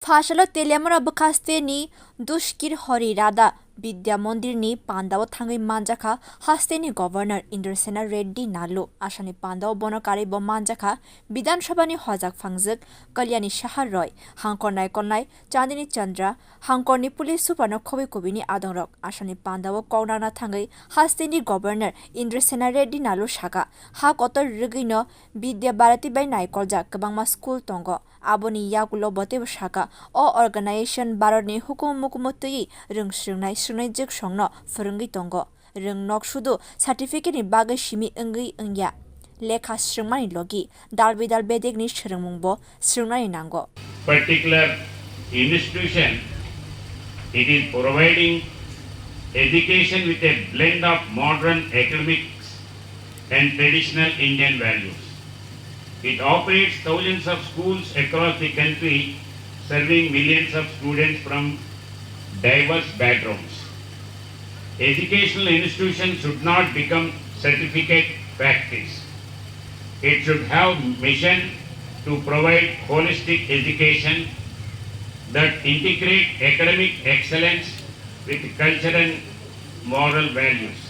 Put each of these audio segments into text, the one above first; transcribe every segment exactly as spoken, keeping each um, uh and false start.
Phasalo Teliamura bwkhaste ni Duskir Hori Radha Vidya Mondir ni pandao thangwi manjakha hasteni Governor Indrasena Reddy Nalu. Asani pandao bono karwi bo manjakha Bidhan Sabha ni hojak phangjak Kalyani Sahar Roy, hangkor naikolnai Chandini Chandra, hangkor ni police super no khobwi kubui ni adongrok. Asani pandao kok nangna thangwi hasteni Governor Indrasena Reddy Nalu saka, ha kotor rwgwi no Vidya Bharati bai naikoljak kwbangma school tongo. Aboni yagulo bo teibo saka, o organization Bharatni hukumu mukumu twiwi rwng swrwngnai swrwngnaijwk songno phwrwngwi tongo. Rwng nok sudu certificate ni bagwi simi wngwi wngya, lekha swrwngmani logi dal bidal bedekni swrwngmungbo swrwngnani nango. Particular institution, it is providing education with a blend of modern academics and traditional Indian values. It operates thousands of schools across the country, serving millions of students from diverse backgrounds. Educational institutions should not become certificate factories. It should have mission to provide holistic education that integrate academic excellence with culture and moral values.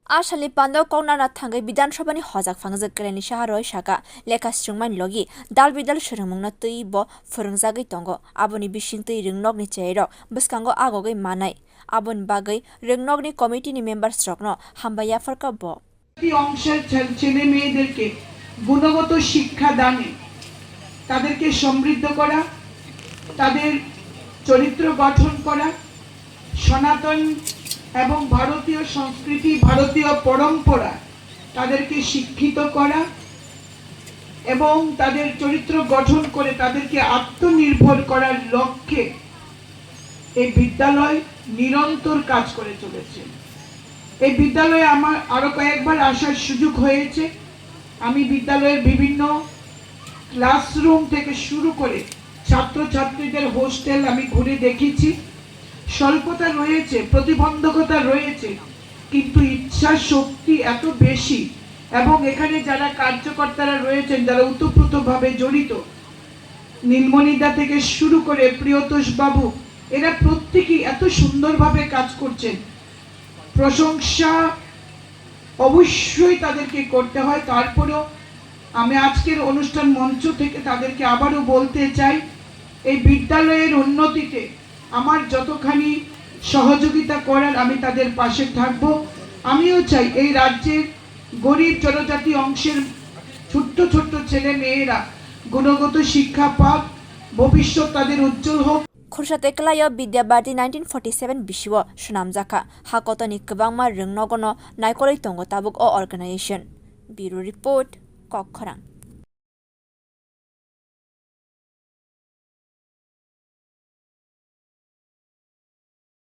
A salni pandao kok nana thangwi Bidhan Sabha ni hojak phangjak Kalyani Sahar Roy saka, lekha swrwngmani logi dal bidal swrwngmungno twiwi bo phwrwngjagwi tongo. Aboni bisingtwi rwngnokni cherairok bwskango agogwi manai. Aboni bagwi rwngnokni committee ni members rokno hambai yapharkha bo. এই অংশের ছে-, ছেলে মেয়েদেরকে গুণগত শিক্ষা দানে তাদেরকে সমৃদ্ধ করা, তাদের চরিত্র গঠন করা, সনাতন এবং ভারতীয় সংস্কৃতি, ভারতীয় পরম্পরা তাদেরকে শিক্ষিত করা এবং তাদের চরিত্র গঠন করে তাদেরকে আত্মনির্ভর করার লক্ষ্যে এই বিদ্যালয় নিরন্তর কাজ করে চলেছে। এই বিদ্যালয়ে আমার আরো কয়েকবার আসার সুযোগ হয়েছে। আমি বিদ্যালয়ের বিভিন্ন ক্লাসরুম থেকে শুরু করে ছাত্রছাত্রীদের হোস্টেল আমি ঘুরে দেখেছি। স্বল্পতা রয়েছে, প্রতিবন্ধকতা রয়েছে, কিন্তু ইচ্ছা শক্তি এত বেশি এবং এখানে যারা কার্যকর্তারা রয়েছেন, যারা ওতপ্রোতভাবে জড়িত, নীলমণিদা থেকে শুরু করে প্রিয়তোষ বাবু, এরা প্রত্যেকেই এত সুন্দরভাবে কাজ করছেন। প্রশংসা অবশ্যই তাদেরকে করতে হয়, তারপরেও আমি আজকের অনুষ্ঠান মঞ্চ থেকে তাদেরকে আবারও বলতে চাই, এই বিদ্যালয়ের উন্নতিতে আমার যতখানি সহযোগিতা করার আমি তাদের পাশে থাকব। আমিও চাই এই রাজ্যের গরিব জনজাতি অংশের ছোট্ট ছোট্ট ছেলে মেয়েরা গুণগত শিক্ষা পাক, ভবিষ্যৎ তাদের উজ্জ্বল হোক। Khursa tei kwlaio Vidya Bharati nineteen forty seven bisio swnamjakha, ha kotorni kwbangma rwngnogono naikolwi tongo tabuk o organization. Bureau Report, Kokkhorang.